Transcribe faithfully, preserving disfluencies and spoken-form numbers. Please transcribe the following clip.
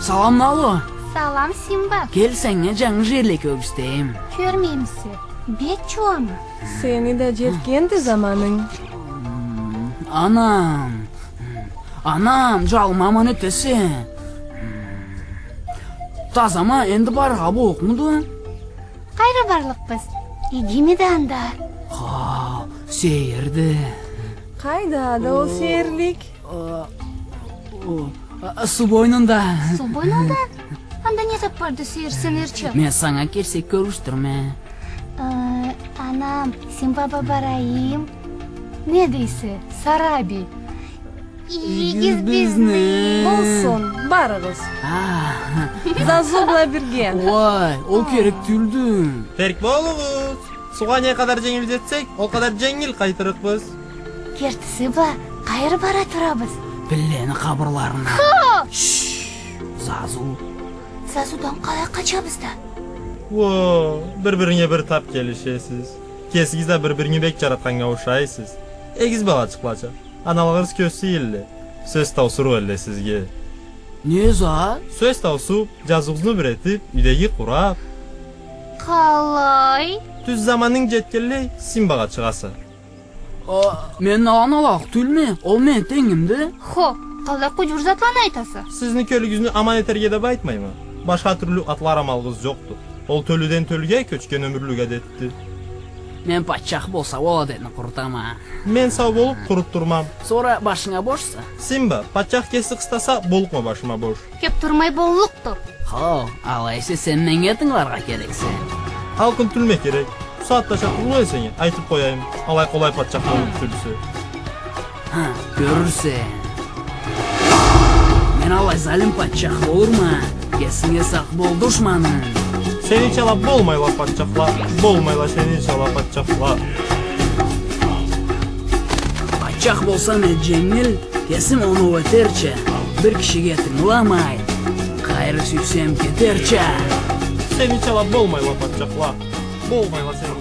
Салам, Налу. Салам, Симба. Кел, сеннге джангы джерле кёргюзтейим. Кёрмеймисе? Бек джууама. Сени да джетгенди заманынг. Анам. Анам, джалым аман этесе. Тазама, энди барыргъа боллукъмуду? Къайры барлыкъбыз? Игими да анда? Хо, сейирди. Къайда да ол сейирлик? О, о, о, суу бойнунда. Суу бойнунда? Анда не зат барды сейирсинирча? Мен санга кирсек кёргюзтюрме. Э, анам, Симба бла барайым. Не дейсе, Сараби? Ийигиз бизни. Болсун, барыгъыз. А. Зазу бла бирге. Уой, ол керек тюлдю. Терк болугъуз. Суугъа не къадар дженгил джетсек, ол къадар дженгил къайтырыкъбыз. Кертиси бла, къайры бара турабыз? Пиллени къабырларына. Хо! Шш, Зазу. Зазудан къалай къачабыз да? Уо, бир-биринге бир тап келишесиз. Кесигиз да бир-биринги бек джаратханнга ушайсыз. Эгиз балачыкълача. Аналыгъыз кёзюу элле. Сёз таусур элле сизге. Не зат? Сёз таусуп, джазыугъузну бир этип, юйдеги къурап. Къалай? Тюз заманынг джетгенлей, Симбагъа чыгъаса. А, мен ала-, аналыкъ тюлме, ол мени тенгимди. Хо, къалай къуджур затланы айтаса? Сизни кёлюгюзню аман этерге деп айтмайма. Башха тюрлю атлар амалыгъыз джокъду. Ол тёлюден тёлюге кёчген ёмюрлюк адетди. Мен патчах болса, ол адетни къурутама. Мен сау болуп къурутдурмам. Сора башынга бошса? Симба, патчах кеси къыстаса, боллукъма башыма бош. Кёп турмай боллукъду. Хо, алай эсе сен меннге тынгыларгъа керексе. Алкъын тюлме керек. Бусагъатда чакъырыулу эсенг, айтып къояйым, алай къолай патчах болуп тюлсе. Ха, кёрюрсе. Мен алай залим патчах болурма, кесинге сакъ бол, душманым. Сеничала болмайла патчахла, болмайла сеничала патчахла. Патчах болсам эди дженгил, кесим оноу этерча, бир кишиге тынгыламай, къайры сюйсем кетерча. Сеничала болмайла патчахла, болмайла сени